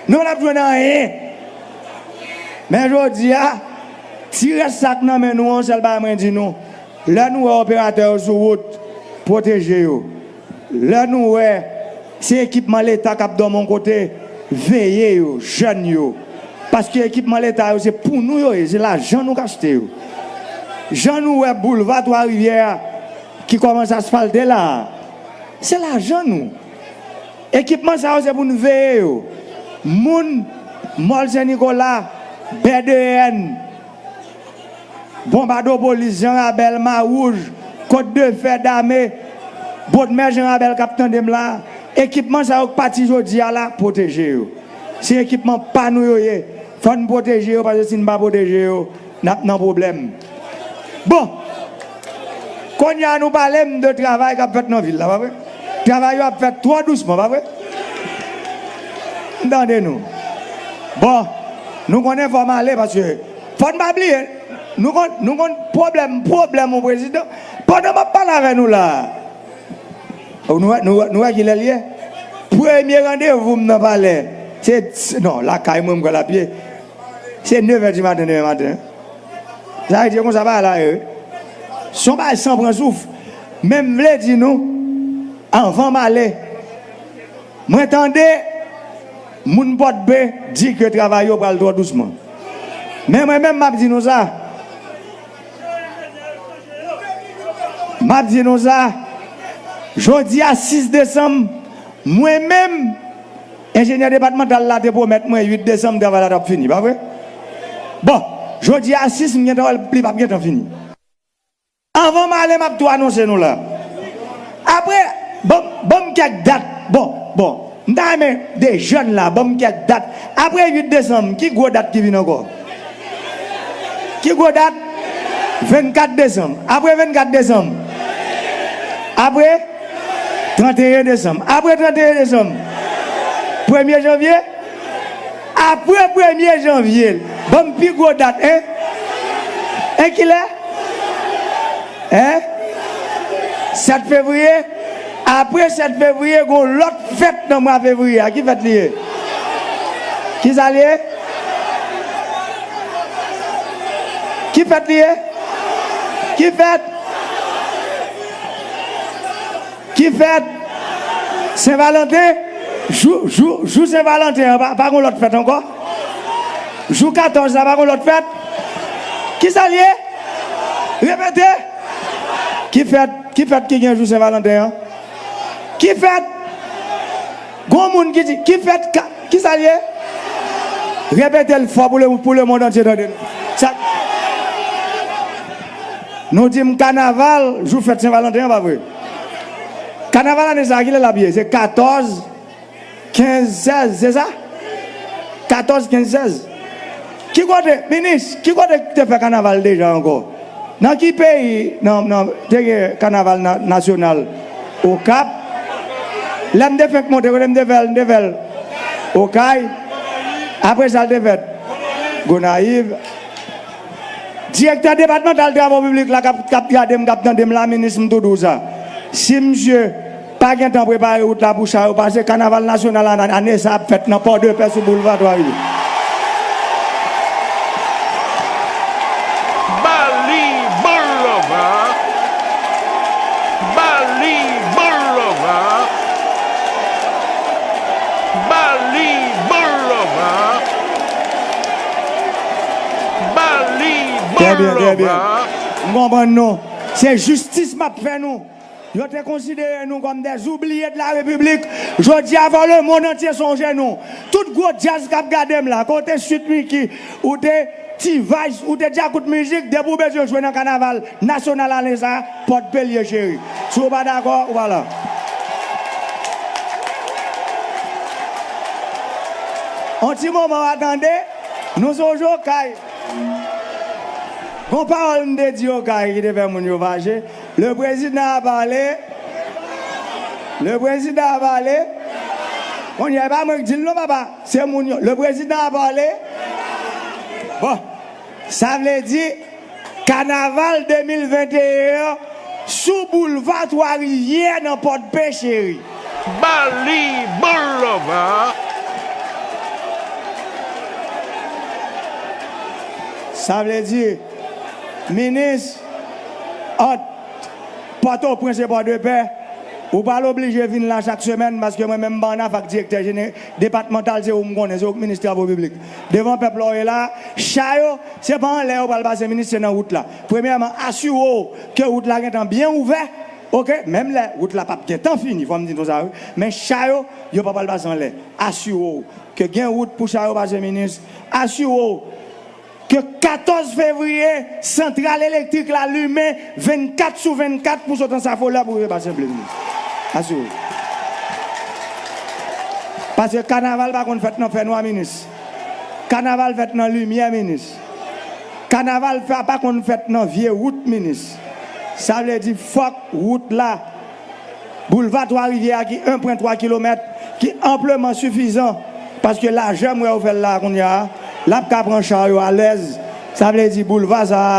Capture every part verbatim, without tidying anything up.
Nou pa t ap jwenn anyen. Men jodi a, ti rès sa k nan men nou an, yon sèl bagay mwen di nou, lè nou wè operatè yo sou wout, pwoteje yo. Lè nou wè se ekipman Leta k ap dòmi yon kote, veye yo, jèn yo. Paske ekipman Leta yo, se pou nou yo ye, se lajan nou k achte yo. Jan nou wè boulva Twa Rivyè a, ki kòmanse asfalte la a, se lajan nou. Ekipman sa yo, se pou n veye yo. Moun Mòl Sen Nikola, B D N, Bonbadopolis, Jan Rabèl, Mawouj, Kot de Fè, Dame, Bodmè, Jan Rabèl k ap tande m la, ekipman sa yo k pati jodi a la, pwoteje yo. Se ekipman pa nou yo ye. Fò n pwoteje yo, paske si n pa pwoteje yo, n ap nan pwoblèm. Bon, kounye a nou pale m de travay k ap fèt nan vil la, pa vre? Travay yo ap fèt twò dousman, pa vre? M tande nou. Bon, nou konnen fò m ale, paske fò n pa bliye, nou konn, nou konn pwoblèm, pwoblèm yon prezidan. Pandan m ap pale avè nou la, nou wè, nou wè, nou wè kilè l ye? Premye randevou m nan palè, se, se, non, lakay mwen m kwè l ap ye. Se nevè di maten demen maten. Sa vle di konsa bagay la ye, wi. Se yon bagay san pran souf. Men m vle di nou, anvan m ale, mwen tande moun Pòdpe di ke travay yo pral twò dousman. Men mwen menm, m ap di nou sa. M ap di nou sa. Jodi a sis desanm, mwen menm, enjenyè depatmantal la te pwomèt mwen uit desanm, travay la t ap fini, pa vre? Bon, jodi a sis, m gentan wè l, li p ap gentan fini. Anvan m ale, m ap tou anonse nou la. Apre, ban, ban m kèk dat. Bon, bon, m ta renmen de jèn la, ban m kèk dat. Apre uit desanm, ki gwo dat ki vin ankò? Ki gwo dat? Vennkat desanm. Apre vennkat desanm? Apre? Tranteyen desanm. Apre tranteyen desanm? Premye janvye? Apre premye janvye, ban m pi gwo dat, en? En kilè? En? Sèt fevriye? Apre sèt fevriye, gon lòt fèt nan mwa fevriye a. Ki fèt li ye? Ki sa li ye? Ki fèt li ye? Ki fèt? Ki fèt? Sen Valanten? Jou, jou, jou Sen Valanten an, pa, pa gon lòt fèt ankò? Jou katòz la, pa gon lòt fèt? Ki sa l ye? Repete. Ki fèt, ki fèt ki gen jou Sen Valanten an? Ki fèt? Gon moun ki di, ki fèt ka, ki sa l ye? Repete l fò pou le, pou lemonn antye tande. Sa, nou di m kanaval, jou fèt Sen Valanten an, pa vre? Kanaval ane sa a, kilè l ap ye? Se katòz, kenz, sèz, se sa? Katòz, kenz, sèz. Ki kote, minis, ki kote ki te fè kanaval deja ankò? Nan ki peyi, nan, nan, te gen kanaval na-, nasyonal? Okap. Lè m te fenk monte, kote m te fè l, m te fè l Okay. Apre sa, l te fèt Gonayiv. Direktè depatmantal travo piblik la k ap, k ap gade m, k ap tande m la, minis, m tou di w sa. Si misye pa gentan prepare wout la pou cha yo pase, kanaval nasyonal ane, ane sa ap fèt nan Pòdepè sou boulva Twa Rivyè. Bali Boulevard. Bali Boulevard. Bali Boulevard. Bali Boulevard. Trè byen, trè byen. M konprann nou. Se jistis m ap fè nou. Yo te konsidere nou kòm des oubliés de la République. Jodi a, fò lemonn antye sonje nou. Tout gwo djaz k ap gade m la, ke w te Sweet Micky, ou te T-Vice, ou te Djakout Mizik, depi w bezwen jwe nan kanaval nasyonal ane sa a, Pòdpe l ye, cheri. Si w pa dakò, ou pa la. On ti moman, w a tande, nou sonje Okay. Gon pawòl m te di Okay ki te fè moun yo fache. Le président a parlé. Le président a parlé. Kounye a, e pa mwen k di l non, papa. Se moun yo. Le président a parlé. Bon, sa vle di, kanaval de mil venteyen an sou boulva Twa Rivyè nan Pòdpe, cheri. Bali Boulevard. Sa vle di, minis, ant Pòtoprens e Pòdepè, ou pral oblije vin la chak semèn, paske mwen menm m pa annafè ak direktè jene-, depatmantal, se ou m konnen, se ou k minis Travo Piblik. Devan pèp la w ye la, cha yo, se pa anlè yo pral pase, minis, se nan wout la. Premyèman, asire w ke wout la gentan byen ouvè, oke? Menm lè wout la p ap gentan fini, fò m di nou sa, wi. Men cha yo, yo pa pral pase anlè. Asire w ke gen wout pou cha yo pase, minis. Asire w ke katòz fevriye, santral elektrik la limen vennkat sou vennkat pou sot Ansafolè pou rive Basen Ble, minis. Asire w. Paske kanaval pa konn fèt nan fènwa, minis. Kanaval fèt nan limyè, minis. Kanaval fè, pa konn fèt nan vye wout, minis. Sa vle di fòk wout la, Boulva Twa Rivyè a ki en pwen twa kilomèt, ki anpleman sifizan, paske lajè m wè yo fè l la kounye a, l ap ka pran cha yo alèz. Sa vle di boulva sa a,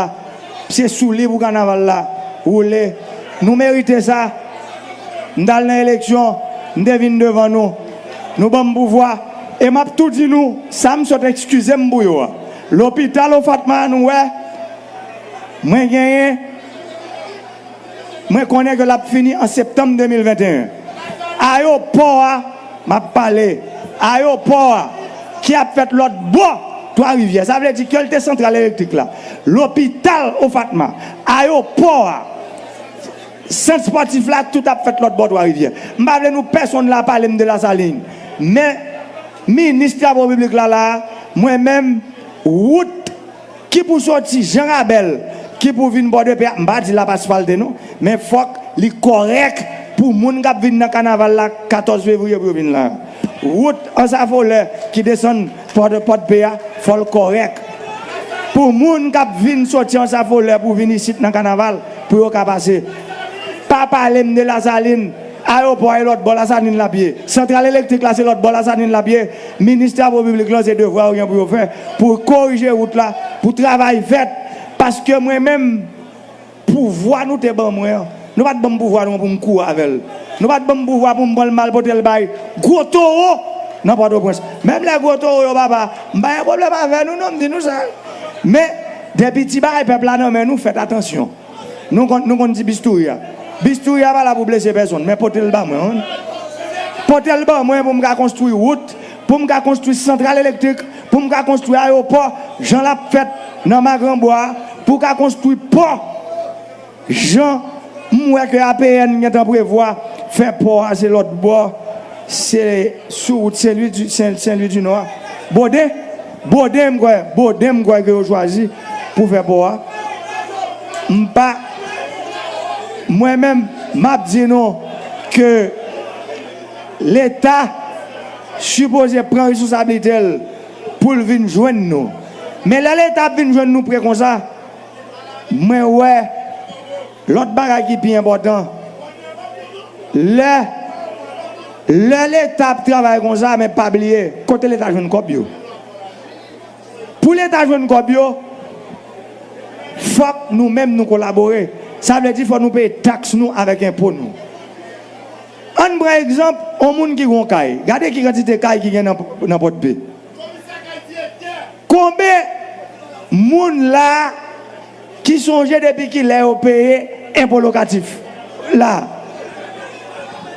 se sou li pou kanaval la woule. Nou merite sa. M t al nan eleksyon, m te vin devan nou. Nou ban m pouvwa, e m ap tou di nou, sa m sot eskize m pou yo a. Lopital Ofatma a nou wè, mwen genyen, mwen konnen ke l ap fini an septanm de mil venteyen. Ayewopò a, m ap pale, ayewopò a, ki ap fèt lòt bò Twa Rivyè. Sa vle di ke l te santral elektrik la, lopital Ofatma, ayewopò a, sant espòtif la, tout ap fèt lòt bò Twa Rivyè. M pa vle nou pèsonn la pale m de Lasalin. Men, minis Travo Piblik la, la, mwen menm, wout ki pou soti Jan Rabèl, ki pou vin Pòdepè, m pa di l ap asfalte non, men fòk li kòrèk pou moun k ap vin nan kanaval la katòz fevriye pou yo vin la. Wout Ansafolè ki desann Pòdepè a, fò l kòrèk. Pou moun k ap vin soti Ansafolè pou vin isit nan kanaval, pou yo ka pase. Pa pale m de Lasalin. Ayewopò a e lòt bò Lasalin l ap ye. Santral elektrik la se lòt bò Lasalin l ap ye. Minis Travo Piblik lan, se devwa yo gen pou yo fè, pou korije wout la, pou travay fèt. Paske mwen menm, pouvwa nou te ban mwen an, nou pa t ban m pouvwa nou an pou m kouri avè l. Nou pa t ban m pouvwa pou m pran l m al pote l bay gwo towo nan Pòtoprens. Menm lè gwo towo yo, papa, m pa gen pwoblèm avè nou non, m di nou sa. Men, depi ti bagay pèp la nan men nou, fèt atansyon. Nou konn, nou konn di bistouri a. Bistouri a pa la pou blese pèsonn, men pote l ba mwen, wi. Pote l ba mwen pou m ka konstwi wout, pou m ka konstwi santral elektrik, pou m ka konstwi ayewopò, jan l ap fèt nan Magranbwa a, pou w ka konstwi pò. Jan m wè ke A P N gentan prevwa fè pò a, se lòt bò, se sou wout Sen Lwi di, Sen, Sen Lwi di Nò a. Boden, Boden, m kwè, Boden, m kwè ke yo chwazi pou fè pò a. M pa, mwen menm, m ap di nou ke Leta sipoze pran responsablite l pou l vin jwenn nou. Men lè Leta ap vin jwenn nou pre konsa, mwen wè lòt bagay ki pi enpòtan. Lè, lè Leta ap travay konsa, men pa bliye, kote Leta jwenn kòb yo? Pou Leta jwenn kòb yo, fòk nou menm nou kolabore. Sa vle di fòk nou peye taks nou avèk enpo nou. Ann pran egzanp, yon moun ki gen yon kay. Gade ki kantite kay ki gen nan, nan Pòdpe. Konbyen moun la ki sonje depi kilè yo peye enpo lokatif la?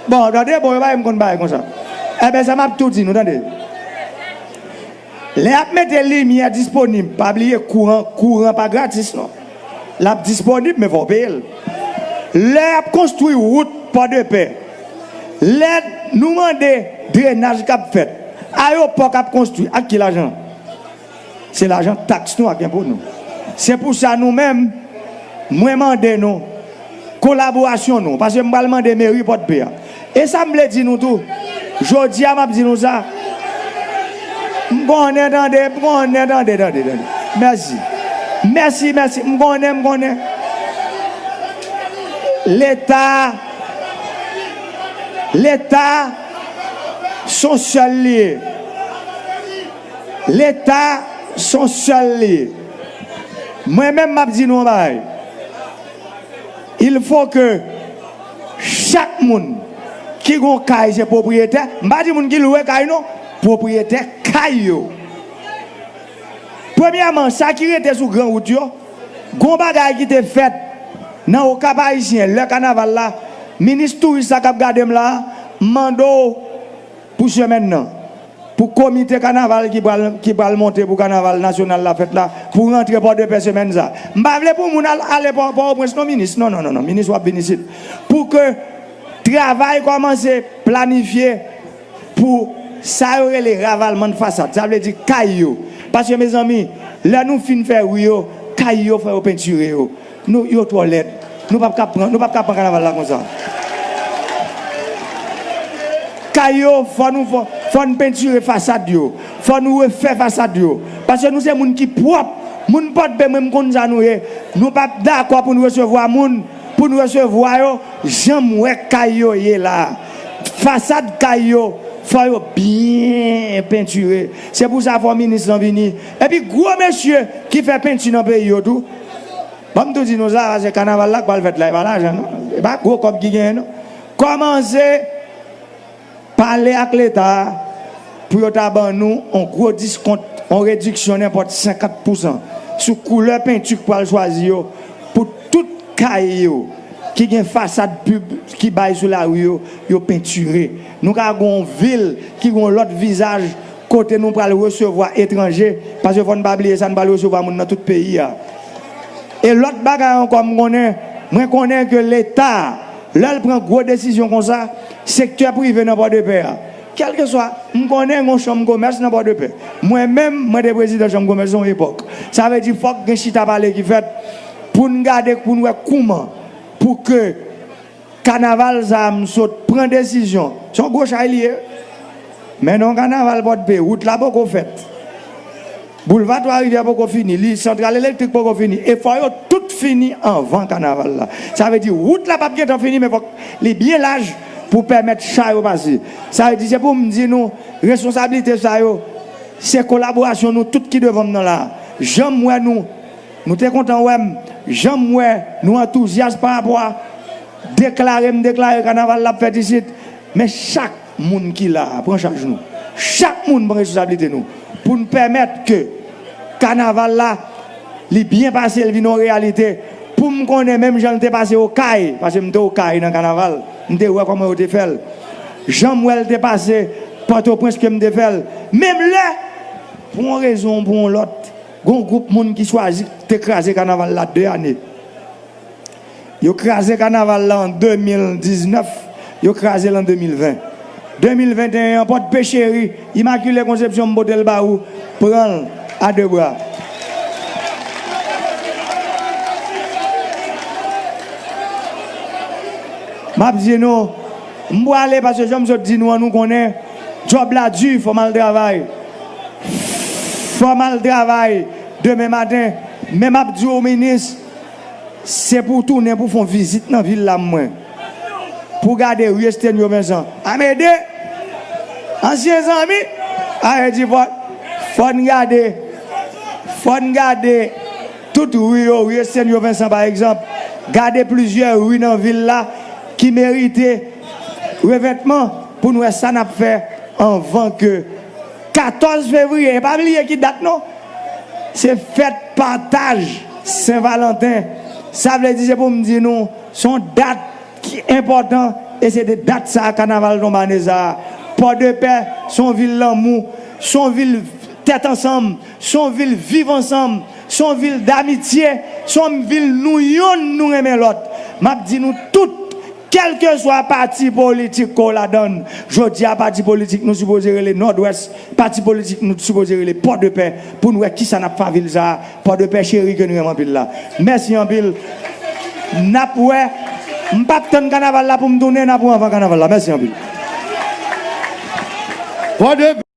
Bon, tande, bon, yo pa vle m konn bagay konsa. Enben, sa m ap tou di nou, tande. Lè y ap mete limyè disponib, pa bliye kouran, kouran pa gratis, non. L ap disponib, men fò w peye l. Lè y ap konstwi wout Pòdepè, lè nou mande drenaj k ap fèt, ayewopò k ap konstwi, ak ki lajan? Se lajan taks nou ak enpo nou. Se pou sa nou menm, mwen mande nou kolaborasyon nou, paske m pral mande meri Pòdpe a. E sa m vle di nou tou, jodi a m ap di nou sa. M konnen, tande, m konnen, tande, tande, tande. Mèsi. Mèsi, mèsi. M konnen, m konnen. Leta, Leta, se yon sèl li ye. Leta, se yon sèl li ye. Mwen menm, m ap di nou yon bagay. Il faut que chak moun ki gon kay se pwopriyetè, m pa di moun ki lwe kay non, pwopriyetè kay yo. Premyèman, sa ki rete sou gran wout yo, gon bagay ki te fèt nan Okap Ayisyen, lè kanaval la, minis touris la k ap gade m la, m mande w pou semèn nan, pou komite kanaval ki pral, ki pral monte pou kanaval nasyonal la fèt la, pou rantre Pòdepè semèn sa. M pa vle pou moun al, ale Pò, Pòtoprens non, minis. Non, non, non, non, minis w ap vin isit. Pou ke travay kòmanse planifye pou sa yo rele ravalman de fasad. Sa vle di kay yo. Paske, mezanmi, lè nou fin fè ri yo, kay yo, fò yo pentire yo. Nou, yo twò lèd. Nou p ap ka pran, nou p ap ka pran kanaval la konsa. Kay yo, fò nou, fò, fò n pentire fasad yo. Fò nou refè fasad yo. Paske nou se moun ki pwòp. Moun Pòdepè, mwen, m konn sa nou ye. Nou p ap dakò pou n resevwa moun, pou n resevwa yo, jan m wè kay yo ye la. Fasad kay yo, fò yo byen pentire. Se pou sa fò minis lan vini. Epi gwo mesye ki fè penti nan peyi yo tou. Ban m tou di nou sa, se kanaval la k pral fèt la, e pa lajan non. E pa gwo kòb ki genyen non. Kòmanse pale ak Leta pou yo ta ban nou on gwo diskont, on rediksyon nenpòt senkant pousan sou koulè penti k pral chwazi yo pou tout kay yo ki gen fasad pib ki bay sou lari yo, yo pentire. Nou ka gon vil ki gon lòt vizaj kote nou pral resevwa etranje, paske fò n pa bliye sa, n pral resevwa moun nan tout peyi a. E lòt bagay ankò, m konnen, mwen konnen ke Leta, lè l pran gwo desizyon konsa, sektè prive nan Pòdepè a, kèlkeswa, m konnen gon chanm komès nan Pòdepè. Mwen menm, mwen te prezidan chanm komès yon epòk. Sa vle di fòk gen chita pale ki fèt pou n gade, pou n wè kouman, pou ke kanaval sa a, m sot pran desizyon. Se yon gwo chay li ye. Men non, kanaval Pòdpe, wout la poko fèt. Boulva Twa Rivyè poko fini, li, santral elektrik poko fini. E fò yo tout fini anvan kanaval la. Sa vle di wout la p ap gentan fini, men fòk li byen laj pou pèmèt cha yo pase. Sa vle di, se pou m di nou, responsablite sa yo, se kolaborasyon nou tout ki devan m nan la. Jan m wè nou, nou te kontan wè m, jan m wè nou antouzyas pa rapò a deklare m deklare kanaval la ap fèt isit, men chak moun ki la a, pran chaj nou. Chak moun pran responsablite nou. Pou n pèmèt ke kanaval la, li byen pase, l vin yon reyalite. Pou m konnen menm jan l te pase Okay, paske m te Okay nan kanaval, m te wè kòman yo te fè l. Jan m wè l te pase Pòtoprens ke m te fè l. Menm lè, pou yon rezon ou pou yon lòt, gon gwoup moun ki chwazi te kraze kanaval la de ane. Yo kraze kanaval la an de mil diznèf, yo kraze l an de mil ven. De mil venteyen an, Pòdpe cheri, Imakile Konsepsyon, m pote l ba ou, pran l a de bra. M ap di nou, m prale paske jan m sot di nou an, nou konnen, djòb la di, fò m al travay. Fò m al travay demen maten. Men m ap di w, minis, se pou w tounen pou w fè yon vizit nan vil la, mwen. Pou w gade ri Estenyo Vensan. Amede, ansyen zanmi, a, e di fò, fò n gade, fò n gade tout ri yo, ri Estenyo Vensan, pa egzanp. Gade plizyè ri nan vil la ki merite revètman pou n wè sa n ap fè anvan ke katòz fevriye, e pa bliye ki dat non, se fèt pataj Sen Valanten. Sa vle di se pou m di nou, se yon dat ki enpòtan, e se de dat sa a kanaval tonbe ane sa a. Pòdepè se yon vil lanmou, se yon vil tèt ansanm, se yon vil viv ansanm, se yon vil damitye, se yon vil nou yonn nou renmen lòt. M ap di nou tout, kèlkeswa pati politik ke w ladan l, jodi a pati politik nou sipoze rele Nòdwès, pati politik nou sipoze rele Pòdepè, pou n wè kisa n ap fè a vil sa a, Pòdepè cheri ke nou renmen anpil la. Mèsi anpil. N ap wè, m p ap tann kanaval la pou m tounen, n ap wè anvan kanaval la. Mèsi anpil. Pòdepè.